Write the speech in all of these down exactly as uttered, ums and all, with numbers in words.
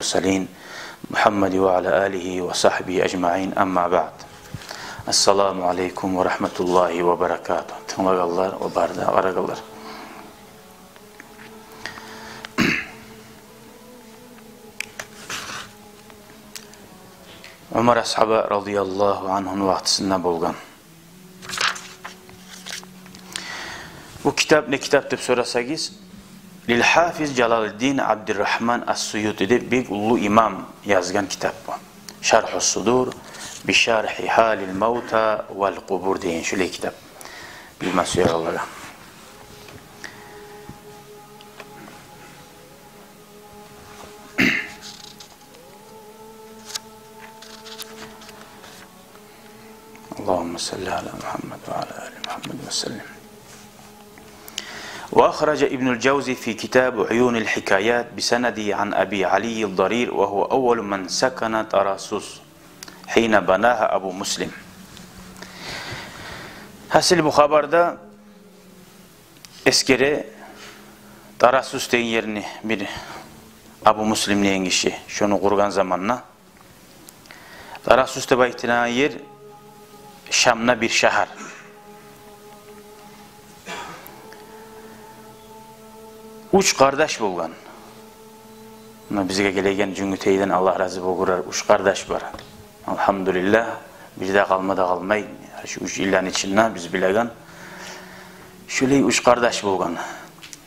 المرسلين محمد وعلى آله وصحبه أجمعين، أما بعد. السلام عليكم ورحمة الله وبركاته. Тынглагъанлар ва бары да къарагъанлар. Умар асгьаба радияллагьу ангьуну вакътисинде болгъан. Бу китап не китап деп сорасагъыз, лил-Гьафиз Жалалуддин Абдуррагьман ас-Суюти деп бек уллу имам язгъан китап бу. Шаргьу-с-Судур би шаргьи гьалил мавта вал къубур деген шулай китап. Билме сюегенлеге. اللهم صل على محمد وعلى آل محمد وسلم. وأخرج ابن الجوزي في كتاب عيون الحكايات بسنده عن أبي علي الضرير، وهو أول من سكن طرابلس حين بناها أبو مسلم. Гьасили, бу хабарда эсгере Тарасус деген ерни бир Абу Муслим деген гиши шону къургъан заманда. Тарасус деп айтылагъан ер Шамда бир шагьар. Уьч къардаш болгъан. Муна бизге гелеген Жюнгютейден, Аллагь рази болгъур, уьч къардаш бар. Алгьамдулиллагь, бир де къалма да къалмай, шу уьч йылланы ичинде биз билеген. Шулай уьч къардаш болгъан.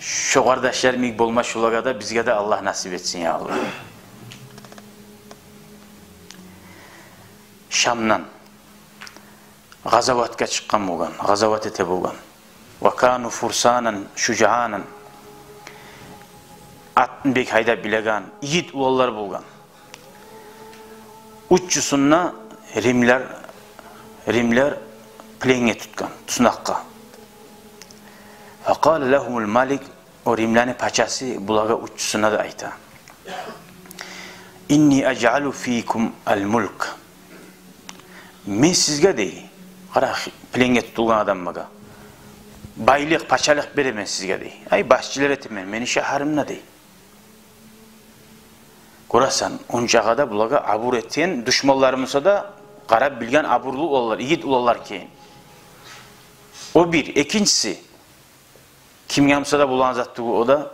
Шо къардашлар йимик болма шолагъа да, бизге де Аллагь насип этсин, я Аллагь. Шамдан къазаватгъа чыкъгъан болгъан, къазават эте болгъан. Ва кану фурсанан шужаанан. Атны бек гьайдап билеген, игит уланлар болгъан. Уьчюсюн де римлер, римлер пленге тутгъан, туснакъгъа. Фа къала лагьумул малик, о римлени пачасы булагъа, уьчюсюне де айта: «Инни ажъалу фикумул мулк». Мен сизге, дей, къара, пленге тутулгъан адамлагъа, байлыкъ, пачалыкъ беремен сизге, дей. Ай, башчылар этемен мени шагьарымда, дей. Гёресен, ончакъы да булагъа абур этген, душманларым буса да къарап билген абурлу уланлар, игит уланлар экен. О бир. Экинчиси, кимге буса да болагъан зат тюгюл о да.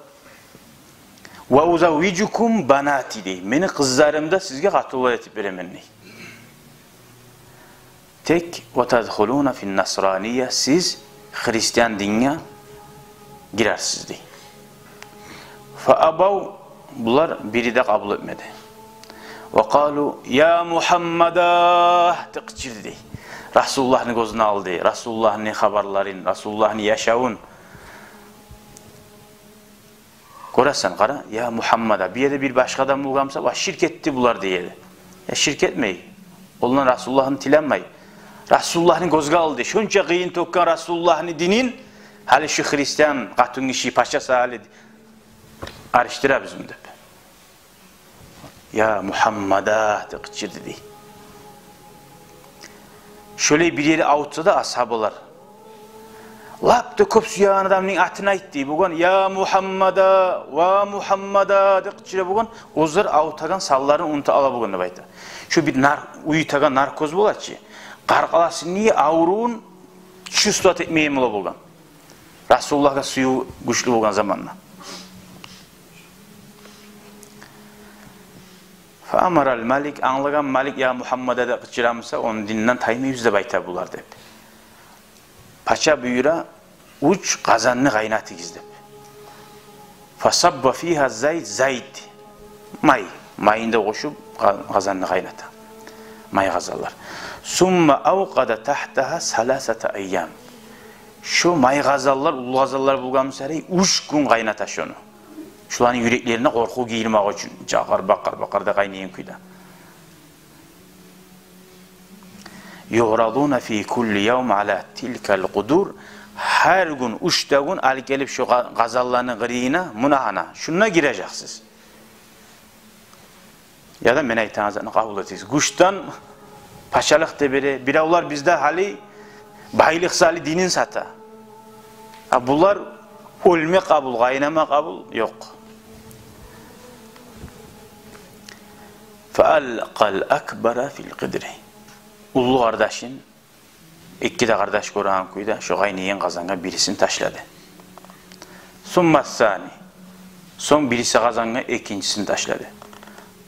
«Ва узаввижукум банати», дей. Мени къызларымны да сизге къатынлар этип беремен, дей. Тек «ва тадхулуна фин насрания», сиз христиан динге гирерсиз, дей. Фа абав, булар бири де къабул этмеди. Ва къалу: «Я Мугьаммада», деп къычырды, дей. Расулуллагьны гёзюне алды, Расулуллагьны хабарларын, Расулуллагьны яшавун. Гёресен, къара, «Я Мугьаммада», бир ерде бир башгъа адам болгъан буса, «Ва, ширк этди булар», дей эди. Я, ширк этмей. Ондан Расулуллагьны тилемей. Расулуллагьны гёзге алды. Шонча къыйын тёкген Расулуллагьны динин гьали шу христиан къатынгиши, пачасы гьали арышдыра бизин деп. «Я Мугьаммада», деп къычырды, дей. Шолай бир ерде авуртса да асгьабалар, лап да кёп сюеген адамны атын айтды болгъан: «Я Мугьаммада, ва Мугьаммада», деп къычыра болгъан. Оьзлер авуртагъан санларын унута ала болгъан деп айта. Шо бир нар-, уютагъан наркоз бола чы, къаркъарасыны аврувун чувствовать этмейген бола болгъан. Расулуллагьгъа сююв гючлю болгъан заманда. Фа амарал малик, англагъан малик «Я Мугьаммада» деп къычыра буса, ону дининден таймайбыз деп айта булар деп. Пача буюра: «Уьч къазанны къайнатыгъыз», деп. Фа сабба фигьа зайт, зайт, май, майын да къошуп, къа-, къазанны къайната. Май къазанлар. Сумма авкъада тагьтагьа саласата айям. Шо май къазанлар, уллу къазанлар болгъан буса, уьч гюн къайната шону. Шоланы юреклерине къоркъув гийирмек учун, жагъар-бакъар-бакъар да къайнайгъан кюйде. Юърадуна фи кулли явм ала тилкал къудур. Гьар гюн, уьч де гюн алып гелип шо къа-, къазанланы къырыйына, муна гьана, шунда гирежексиз. Яда мен айтагъан затны къабул этигиз. Гючден пачалыкъ да бере. Биревлер бизде гьали байлыкъ сали динин сата. А булар оьлме къабул, къайнама къабул ёкъ. فألقى الأكبر في القدر. Уллу къардашын, эки де къардаш гёреген кюйде, шо къайнайгъан къазангъа бирисин ташлады. ثم الثاني. Сонг бириси къазангъа экинчисин ташлады.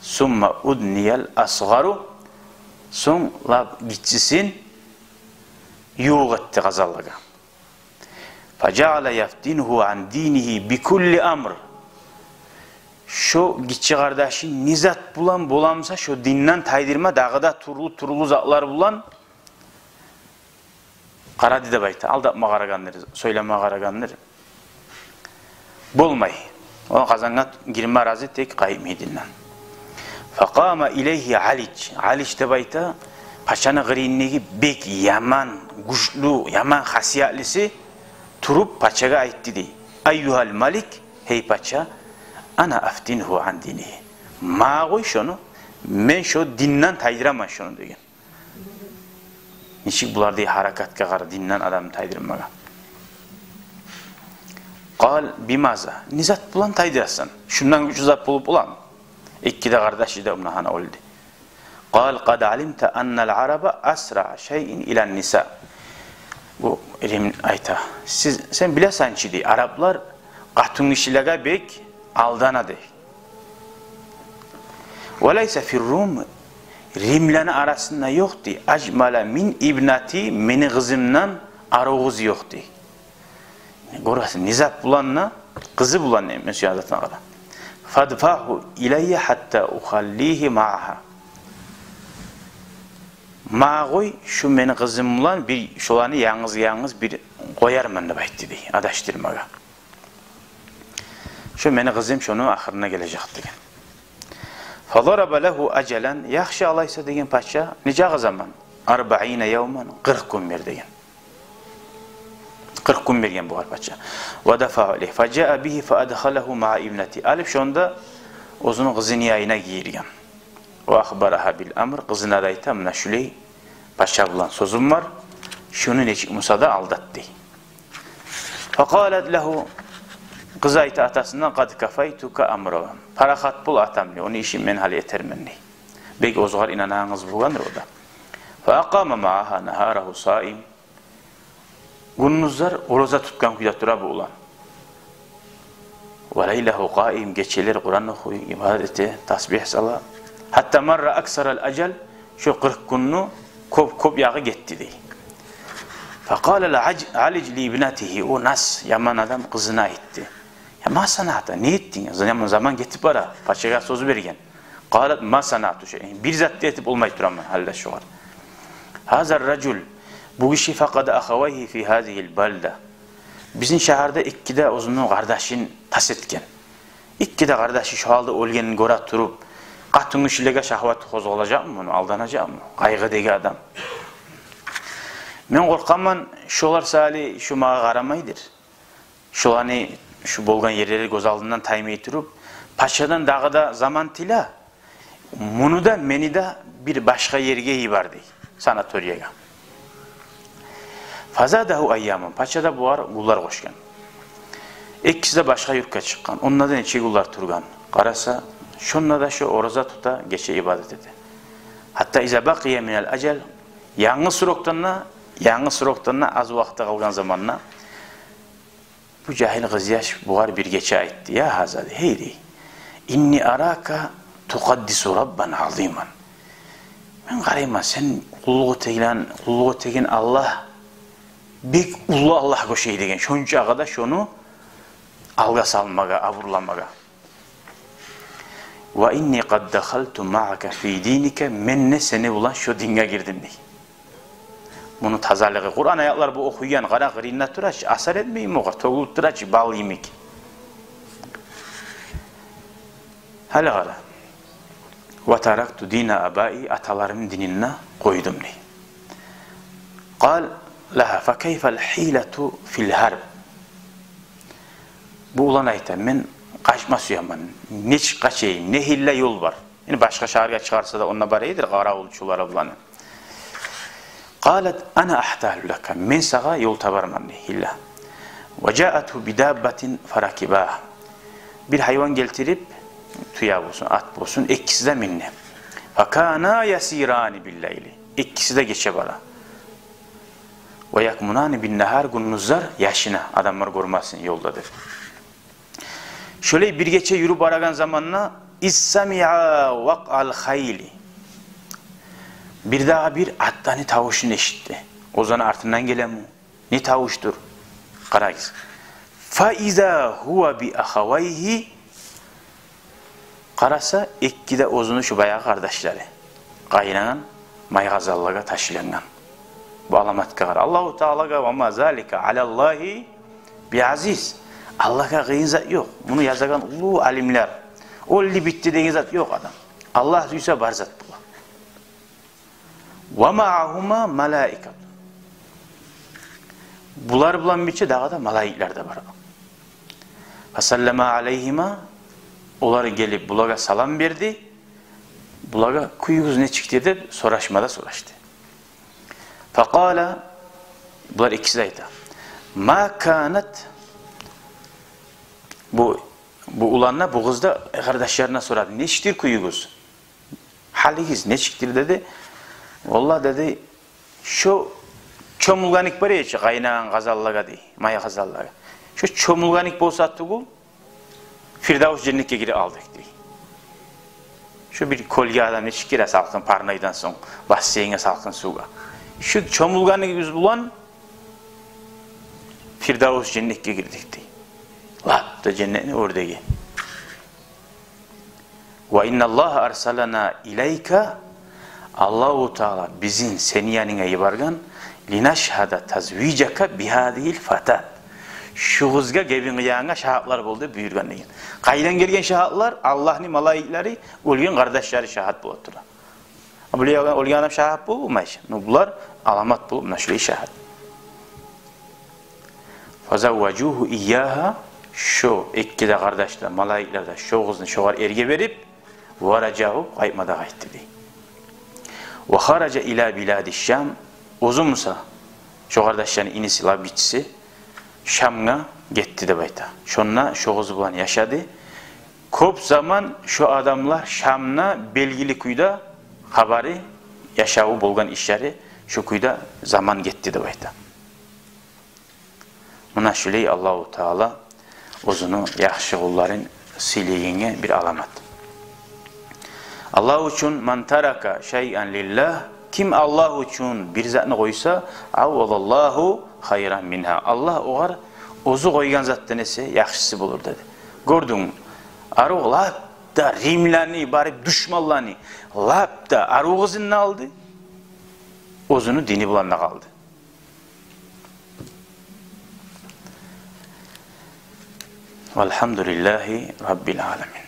ثم أدني الأصغر. Сонг лап гиччисин ювукъ этди къазанлагъа. فجعل يفتنه عن دينه بكل أمر. Шо гиччи къардашын не зат булан боламыса, шо динден тайдырма, дагъы да тюрлю-тюрлю затлар булан къарады деп айта. Алдатма къарагъандыр, сёйлеме къарагъандыр. Болмай. О къазангъа гирме рази, тек къайтмай динден. فقام إليه علج. Алиж деп айта, пачаны къырыйындагъы бек яман, гючлю, яман хасиятлысы туруп, пачагъа айтды дей: أيها الملك, гьей пача, أنا أفتنه عن دينه. Магъа къой шону, мен шо динден тайдыраман шону деген. Нечик булар дей гьаракатгъа къара, динден адамны тайдырмагъа. قال: بماذا؟ Не зат булан тайдырасан? Шундан гючлю зат болуп боламы? Эки де къардаш да муна гьана оьлдю. قال: قد علمت أن العرب أسرع شيء إلى النساء. Бу Рим айта. Сиз, сен билесен чи дей, араплар къатынгишилеге бек алдана дей. وليس في الروم, римлени арасында ёкъ дей, أجمل من ابنتي, мени къызымдан арив къыз ёкъ дей. Гёресен, не зат булан да, къызы булан, не, мен сюеген затына къара. فادفعه إلي حتى أخليه معها. Магъа къой, шу мени къызым булан бир шоланы янгыз-янгыз бир къоярман деп айтды дей, адашдырмагъа. Шу мени къызым шону ахырына гележек деген. فضرب له أجلا, яхшы алайса деген пача, нечакъы заман? أربعين يوما, къыркъ гюн бер деген. Къыркъ гюн берген бугъар пача. ودفعه إليه فجاء به فأدخله مع ابنته. Алып шону да оьзюню къызыны янына гийирген. وأخبرها بالأمر, къызына да айта, муна шулай пача булан сёзюм бар, шуну нечик буса да алдат дей. فقالت له, къыз айта атасына: قد كفيتك أمره. Парахат бол, атам дей, ону ишин мен гьал этермен дей. Бек оьзюгер инанагъан къыз болгъандыр о да. فأقام معها نهاره صائم. Гюндюзлер ораза тутгъан кюйде тура бу улан. وليله قائم, гечелер Къуран охуй, ибадат эте, тасбигь сала. حتى مر أكثر الأجل, шо къыркъ гюнню кёп-кёп ягъы гетди дей. فقال العج-, العلج لابنته, о нас, яман адам къызына айтды: يا ما صنعت, не этдинг? Зам-, заман гетип бара, пачагъа сёз берген. قالت: ما صنعت شيئا. Бир зат да этип болмай тураман гьали де шогъар. هذا الرجل, бу гиши, فقد أخويه في هذه البلدة. Бизин шагьарда эки де оьзюню къардашын тас этген. Эки де къардашы шу гьалда оьлгенин гёре туруп, къатынгишилеге шагьваты къозгъалажакъмы муну, алданажакъмы? Къайгъы деген адам. Мен къоркъаман, шолар саялы шу магъа къарамайдыр. Шоланы шу болгъан ерлери гёз алдындан таймай туруп, пачадан дагъы да заман тиле, муну да, мени де бир башгъа ерге йибер дей, санаториягъа. فزاده أياما, пача да бугъар гюнлер къошгъан. Экиси де башгъа юртгъа чыкъгъан. Онда да нече гюнлер тургъан. Къараса, шонда да шо ораза тута, гече ибадат эте. حتى إذا بقي من الأجل, янгы срокдан да, янгы срокдан да аз вакъти къалгъан заманда, бу жагьил къызъяш бугъар бир гече айтды: يا هذا, гьей дей, إني أراك تقدس ربا عظيما. Мен къарайман, сен къуллукъ этеген, къуллукъ этеген Аллагь бек уллу Аллагьгъа ошай деген, шончакъы да шону алгъа салмагъа, абурламагъа. وإني قد دخلت معك في دينك, мен де сени булан шо динге гирдим дей. Муну тазалыгъы, Къуран аятлар бу охуйгъан, къара, къырыйында тура чы, асар этмейми огъар, тёгюлюп тура чы бал йимик. Гьали къара. وتركت دين آبائي, аталарымны динин де къойдум дей. قال لها: فكيف الحيلة في الهرب؟ Бу улан айта: мен къачма сюемен, нечик къачайым, не гьилла ёл бар? Яни башгъа шагьаргъа чыгъарса да, онда бар эдир къаравулчулары буланы. قالت: أنا أحتال لك, мен сагъа ёл табарман дей, гьилла. وجاءته بدابة فركبها. Бир гьайван гелтирип, тюе болсун, ат болсун, экиси де минди. فكانا يسيران بالليل. Экиси де гече бара. ويكمنان بالنهار, гюндюзлер яшына, адамлар гёрмесин ёлда деп. Шолай бир гече юрюп барагъан заманда, إذ سمعا وقع الخيل. Бирдагъы бир атланы тавушун эшитди. Оьзлени артындан гелеми? Не тавушдур? Къарагъыз. فإذا هو بأخويه. Къараса, эки де оьзюню шу баягъы къардашлары. Къайнагъан майгъазанлагъа ташлангъан. Бу аламатгъа къара. Аллагьу Таалагъа, وما ذلك على الله بعزيز. Аллагьгъа къыйын зат ёкъ. Муну язагъан уллу алимлер. Оьлдю, битди деген зат ёкъ адам. Аллагь сюйсе, бар зат бола. ومعهما ملائكة. Булар булан бирче дагъы да малайиклер де бар. فسلما عليهما. Олар гелип, булагъа салам берди. Булагъа: «Кююгюз нечикдир?» — деп сорашма да сорашды. فقال, булар экиси де айта: ما كانت. Бу, бу улан да, бу къыз да къардашларына сорады: «Нечикдир кююгюз? Гьалигиз нечикдир?» — деди. «Валлагь, — деди, — шо чомулгъанлыкъ бар эди чи, къайнагъан къазанлагъа, — дей, — майгъазанлагъа. Шо чомулгъанлыкъ болса тюгюл, Фирдавс женнетге гирип алдыкъ», — дей. Шо бир кёлге адам нечик гире салкъын, парнойдан сонг бассейнге, салкъын сувгъа. Шо чомулгъаныбыз булан Фирдавс женнетге гирдик, — дей. — Лап да женнетни оьрдеги. وإن الله أرسلنا إليك. Аллагьу Таала бизин сени янынга йиберген, لنشهد تزويجك بهذه الفتاة. Шу къызгъа гебин къыягъангъа шагьатлар бол деп буюргъан деген. Къайдан гелген шагьатлар? Аллагьны малайиклери оьлген къардашлары шагьат болуп тура. Булай оьлген адам шагьат болмай чы. Ну, булар аламат болуп, муна шулай шагьат. فزوجوه إياها. Шо эки де къардаш да, малайиклер де шо къызны шогъар эрге берип, ورجعوا, къайтма да къайтды, дей. وخرج إلى بلاد الشام. Оьзю буса, шо къардашланы иниси, лап гиччиси, Шамгъа гетди деп айта. Шонда шо къыз булан яшады. Кёп заман шо адамлар Шамда белгили кюйде хабары, яшаву, болгъан ишлери, шо кюйде заман гетди деп айта. Муна шулай Аллагьу Таала оьзюню яхшы къулларын сыйлайгъангъа бир аламат. Аллагь учун, من ترك شيئا لله, ким Аллагь учун бир затны къойса, عوض الله خيرا منها. Аллагь огъар оьзю къойгъан затдан эсе яхшысы болур, деди. Гёрдюнг, арув лап да римлени, барып душманланы, лап да арив къызын да алды, оьзюню дини булан да къалды. والحمد لله رب العالمين.